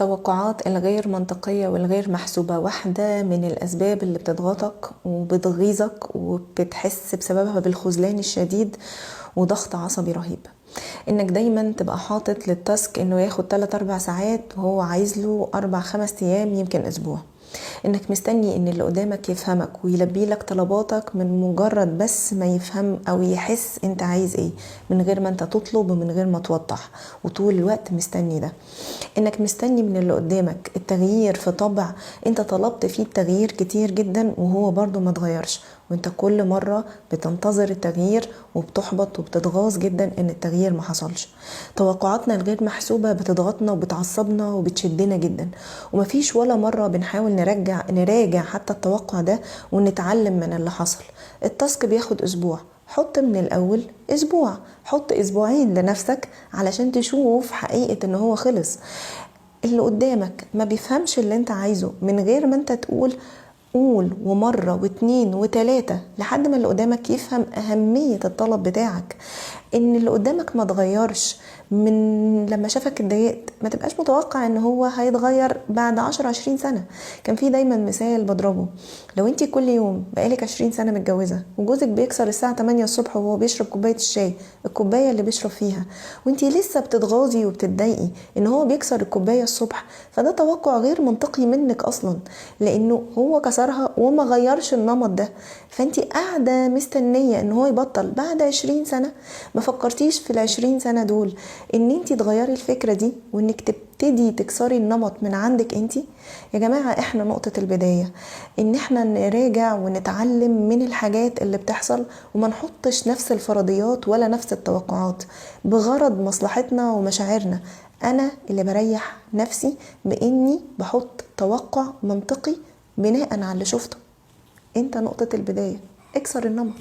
التوقعات الغير منطقية والغير محسوبة واحدة من الأسباب اللي بتضغطك وبتغيظك وبتحس بسببها بالخذلان الشديد وضغط عصبي رهيب. انك دايما تبقى حاطط لل task انه ياخد 3-4 ساعات وهو عايز له 4-5 ايام، يمكن اسبوع. انك مستني ان اللي قدامك يفهمك ويلبي لك طلباتك من مجرد بس ما يفهم او يحس انت عايز ايه، من غير ما انت تطلب ومن غير ما توضح، وطول الوقت مستني ده. انك مستني من اللي قدامك التغيير في طبع انت طلبت فيه التغيير كتير جدا وهو برضو ما اتغيرش، وانت كل مرة بتنتظر التغيير وبتحبط وبتتغاظ جدا ان التغيير ما حصلش. توقعاتنا الغير محسوبة بتضغطنا وبتعصبنا وبتشدنا جدا، ومفيش ولا مرة بنحاول نراجع حتى التوقع ده ونتعلم من اللي حصل. ال task بياخد اسبوع، حط من الاول اسبوع، حط اسبوعين لنفسك علشان تشوف حقيقة ان هو خلص. اللي قدامك ما بيفهمش اللي انت عايزه من غير ما انت تقول، قول ومرة واتنين وتلاتة لحد ما اللي قدامك يفهم أهمية الطلب بتاعك. إن اللي قدامك ما تغيرش من لما شافك اتضايقت، ما تبقاش متوقع إن هو هيتغير بعد 10-20 سنة. كان في دايما مثال بضربه، لو انتي كل يوم بقالك 20 سنة متجوزة وجوزك بيكسر الساعة 8 الصبح وهو بيشرب كوباية الشاي، الكوباية اللي بيشرب فيها، وانتي لسه بتتغاظي وبتتضايقي إن هو بيكسر الكوباية الصبح، فده توقع غير منطقي منك أصلا، لأنه هو كسرها وما غيرش النمط ده، فانتي قاعدة مستنية إن هو يبطل بعد 20 سنة. ما فكرتيش في 20 سنة دول ان انتي تغيري الفكرة دي وانك تبتدي تكسري النمط من عندك انتي. يا جماعة احنا نقطة البداية ان احنا نراجع ونتعلم من الحاجات اللي بتحصل، وما نحطش نفس الفرضيات ولا نفس التوقعات بغرض مصلحتنا ومشاعرنا. انا اللي بريح نفسي باني بحط توقع منطقي بناء على اللي شفته. انت نقطة البداية، اكسر النمط.